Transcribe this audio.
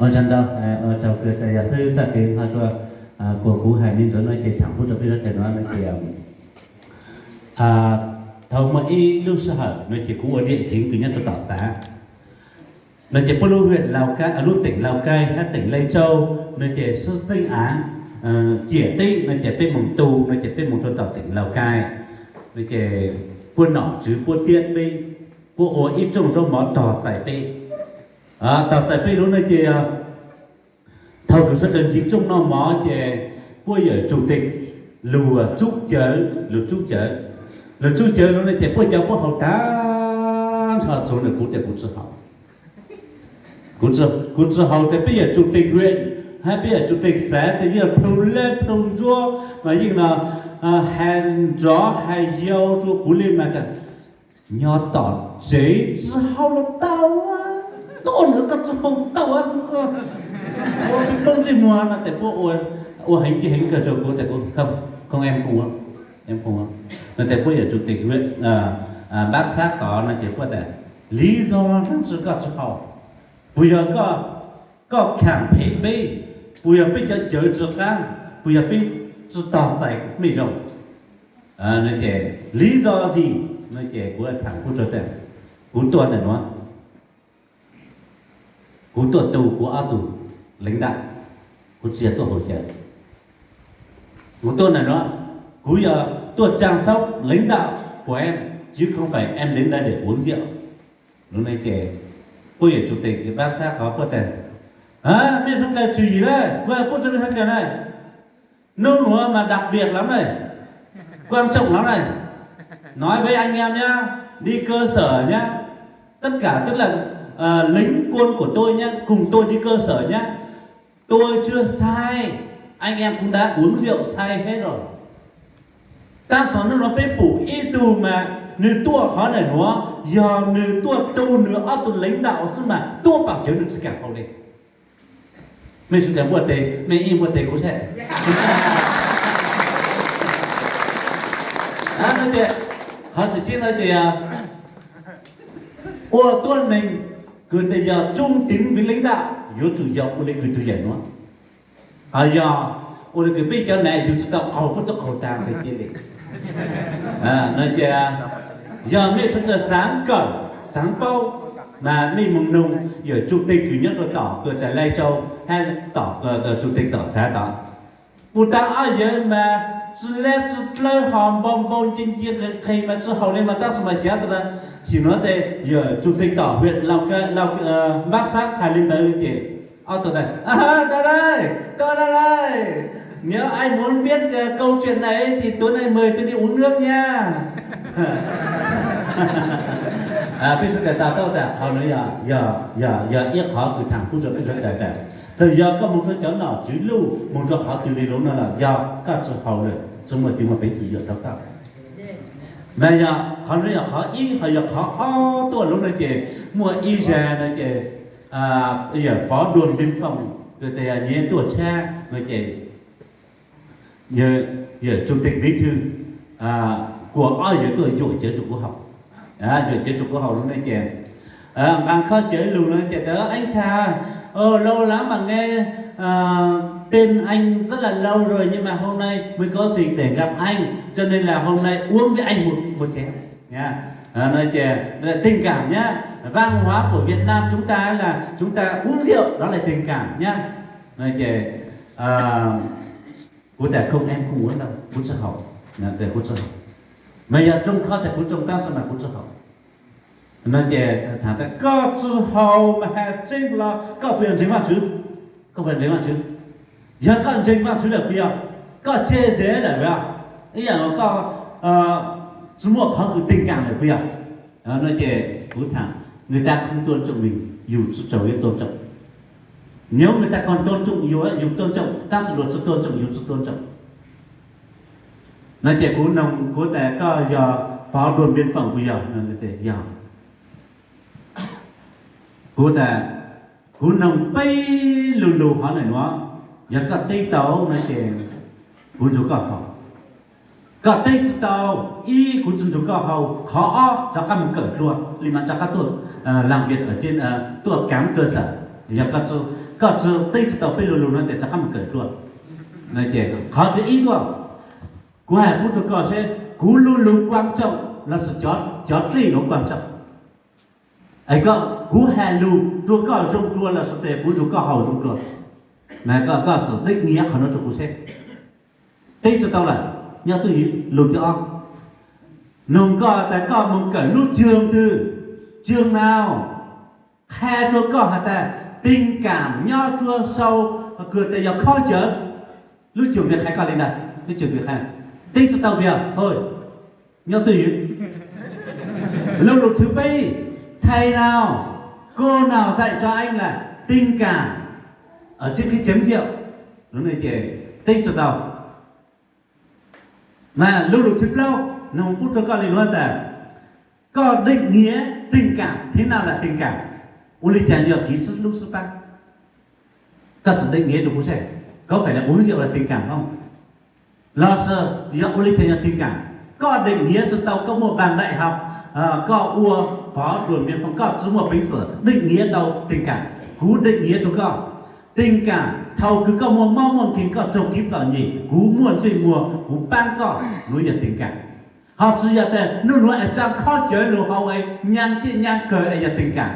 Ua tsaug ntau, ua tsaug kawg tas yog xib hwb txoj kev ho tshua, kuas kuv hais me ntsis no ces tham pub rau peb sawv daws no no ces thaum muaj ib lub sij hawm no ces kuv ua diam ceev kws nyob rau tom xav no ces puab lub huyện Lào Cai, lub tỉnh Lào Cai hab tỉnh Lai Châu no ces sib txeeb av, ciam teb no ces peb moog tu no ces peb moog rua tom tỉnh Lào Cai no ces puab nom tswv puab tiab peb, puab ua ib rooj zaub mov tog txais peb, tog txais peb lub no ces thaum kws sawv daws ncig rooj noj mov ces puab yawm chủ tịch lug tsub cawv, lug tsub cawv, lug tsub cawv lub no ces puab cov puab haus tag nrho txug ntawm kuv tias kuv tsi haus. Kuv tsi haus tias peb yawm chủ tịch huyện hab peb yawm chủ tịch xav tias yeej plhu lab plhu ntsuab mas yeej no has nrov has yau rua kuv li mas tas nyob tom tsev tsi haus los tau, tuaj nws koj tsi haus tau, ua tsi poob ntsej muag no tes puab ua heev ci heev kawg rua kuv tes kuv không, em không uống, em không uống no tes puab yawm chủ tịch huyện bác sáp tod no ces puab tas lý do dlaab tsi koj tsi haus, puas yog koj kham phem peb, puas yog peb cov cawv tsi qab, puas yog peb tsi tog txais mej zoo no ces lý do gì no ces kuv tham pub rua tas kuv tuaj ntawm nuav, kuv tuaj tu kuv ob tug lãnh đạo, kuv tsi yog tuaj haus cawv. Kuv tuaj ntawm nuav, kuv yog tuaj chăm sóc lãnh đạo của em chứ không phải em đến đây để uống rượu. Lub no ces puab yawm chủ tịch bác sáp qhov puab tas, mej sawv dlawg tswm yim na, kuv has pub rua mej sawv dlawg na, nub nuav mas đặc biệt lắm này, quan trọng lắm này, nói với anh em nhá, đi cơ sở nhá, tất cả tức là lính quân của tôi nhá, cùng tôi đi cơ sở nhá, tôi chưa say, anh em cũng đã uống rượu say hết rồi. Tab sis nub nuav peb pum ib tug mas nws tuaj qhov ntawm nuav yog nws tuaj tu nws ob tug lãnh đạo xwb mas tuaj pam cawv nws tsi kaam haus li. Mej sawv dlawg npuaj tes, mej ib npuaj tes kuv saib. Qhov tseem ceeb no ces ua tuab neeg kws tes yog trung tín với lãnh đạo yuav tsum yog ua le kws tug yawm nuav. Ho yog ua le kws peb cov nam yug tsi tau qaug puab tub qaug taag tes cia li no ces yog mej sawv dlawg xaav kawm xaav paub mas mej moog noog yawm chủ tịch kws nyob rua tom kws tas Lai Châu hab tom chủ tịch tom xav tod. Puj taag ob yawg mas tsi lab tsi dlawb ho npau npau nce nce nqhis nqhis mas tsi haus li mas tab sis mas xyav tas sim nuav tes yawm chủ tịch tom huyện Mường Lát hais li ntawd ces ob tug tas, Đây đây, tôi đây đây. Nếu anh muốn biết câu chuyện này thì tối nay mời tôi đi uống nước nha. Peb sawv daws tau taub tas qhov nuav yog, yog ib qhov kws tham pub rua peb sawv daws tas txawm yog koj moog rua cov nom tswv luj, moog rua qhov twg li lub no los yog koj tsi haus lawm tsi muaj twg muaj peev xwm yuam tau koj. Mas yog qhov nuav yog qhov ib, ho yog qhov ob tuaj lub no ces muaj ib zag no ces yawm phó đồn biên phòng kws tes yog nyiav tuaj tshab no ces yawm chủ tịch bí thư kuas ob yawg tuaj yuam cawv rua kuv haus. Yuam cawv rua kuv haus lub no ces nqaa khaub cawv lug no ces tas, Anh Sa, lâu lắm mà nghe tên anh rất là lâu rồi nhưng mà hôm nay mới có dịp để gặp anh cho nên là hôm nay uống với anh một một chén. Nó là tình cảm nhá. Văn hóa của Việt Nam chúng ta là chúng ta uống rượu đó là tình cảm nhá. Nó là kuv tas không, em không uống đâu, kuv tsi haus. Kuv tsi haus. Mas yog tsoo kho tas kuv tsoo tab sis mas kuv tsi haus. No ces tham tas koj tsi haus mas has tseeb los koj puas yog ntseeg Vaajtswv? Koj puas yog ntseeg Vaajtswv? Yog koj ntseeg Vaajtswv lawm puas yog koj chia sẻ lawm puas yog ib yam koj tsi muaj qhov kws tình cảm lawm puas yog? No ces kuv tham người ta không tôn trọng mình, yus tsi raug yus tôn trọng. Nếu người ta còn tôn trọng yus, yus tôn trọng, tab sis luag tsi tôn trọng yus, tsi tôn trọng. No ces kuv noog kuv tas koj yog phó đồn biên phòng puas yog? Yog. Kuv tas kuv noog peb lug lug qhov ntawm nuav, yog koj teb tau no ces kuv nrug koj haus. Koj teb tsi tau, ib, kuv tsi nrug koj haus, qhov ob rov qab mus kawm dlua li mas rov qab tuaj làm việc ở trên, tuaj cán cơ sở. Yog koj tsi, Koj tsis teeb tsis tau peb lo lus no ces rov qab mus kawm dua. Qhov thib ib tuaj, kuv hais pub rua koj seb kuv lo lus quan trọng lossis cov dlej nuav quan trọng. Es kuv hais lus rua koj zoo dua lossis tes kuv nrug koj haus zoo dua. Koj xav định nghĩa qhov nuav rua kuv seb. Teeb tsis tau lawm, nyob twj ywm lus thib ob. Nug koj tas koj mus kawm lub trường twg, trường nào, qha rua koj has tas tình cảm nyob rua sau, kws tas yog khob cawv. Lub trường twg qha koj li ntawd, lub trường twg qha. Teeb tsis tau tias thôi, nyob twj ywm. Lo lus thứ ba, thầy nào, cô nào dạy cho anh là tình cảm ở trên cái chén rượu. Teeb tsis tau. Mas lo lus thứ ba, nug pub rua koj li nuav tas koj định nghĩa tình cảm thế nào là tình cảm, ua li cas yog kev sib hlub sib pab. Koj xav định nghĩa rua kuv seb, có phải là uống rượu là tình cảm không? Lossis yog ua li cas yog tình cảm? Koj định nghĩa tsis tau, koj muaj bằng đại học, koj ua phó đoàn biên phòng, koj tsis muaj peev xwm định nghĩa tau tình cảm. Kuv định nghĩa rua koj, tình cảm thaum kws koj muaj mob muaj nkeeg, koj raug kev txom nyem, kuv muaj ntsej muag, kuv paab koj, nuav yog tình cảm. Ho tsis yog tas nub nuav es tsa khob cawv lug haus es nyas thiaj nyas kawg es yog tình cảm.